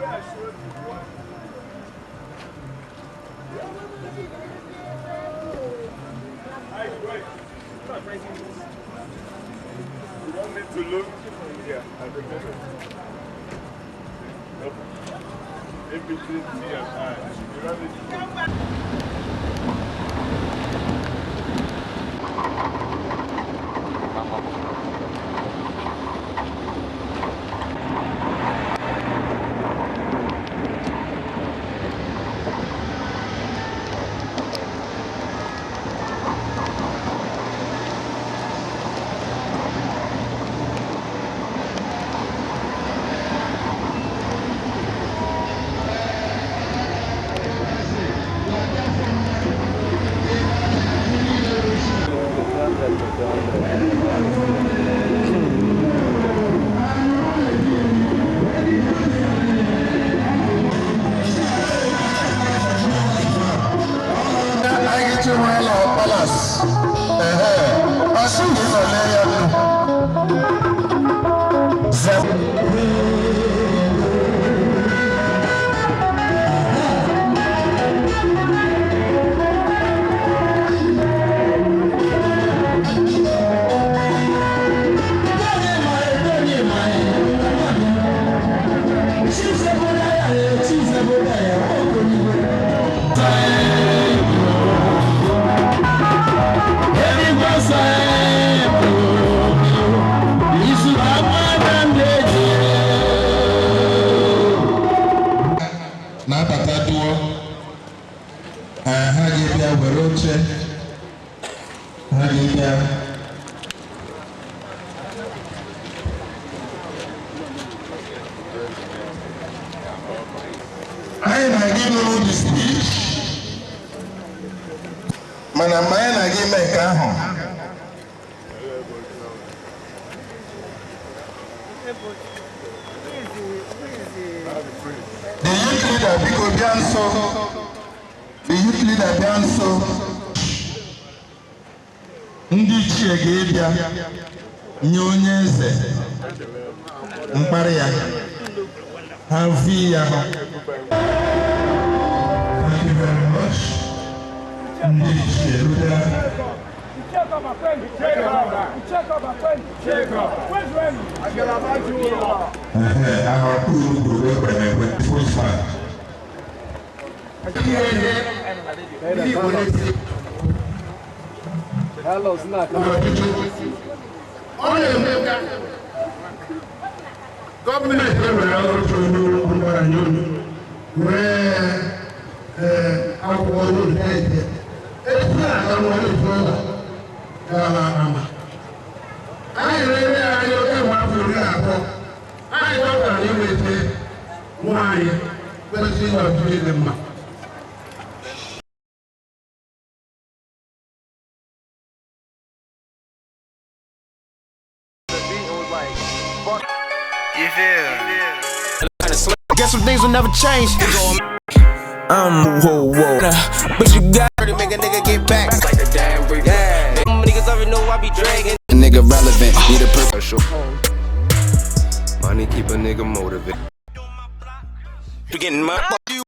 You don't need to look here at the moment. Nope. In between T and I. You don't need to look. Anyị ga-eche nwere palace ehe ọ sị na ị nọ n'ahịa nnukwu. Na-abata duo, ha ga-ebịa were oche, ha ga-ebịa. Anyị na-aga ịnụrụ the speech, mana mgbe anyị na-aga ime nke ahụ, the youth leader, biko bịa nso. The youth leader, bịa nso. Ndị ichie ga-ebịa nye onye eze mkparị ya ha vi ya hụ. Thank you very much. Ndị ichie rute. Check up my friend. Check up. Check up my friend. Check up. Where's Remy? Ahụ kwuru gburu ekwe na ekwe full fan. Ndị Igbo na-eti ọ na-eme ka gọọmenti ewere ọrụ chọrọ n'okwu gbara n'olu were akwụkwọ olu na-ede etu a nwere etu ụlọ gara ama anyị rere anyị oke mgbe afọ 20 anyị chọpụtara na inweta nwaanyị kwesịrị ịnọ ọchịchị dị mma. You feel me? Guess some things will never change. Whoa, whoa. But you got To make a nigga get back. like a damn reaper. Yeah. Niggas already know I be dragging. Nigga relevant. Need a per- Money keep a nigga motivated. You getting my fuck you.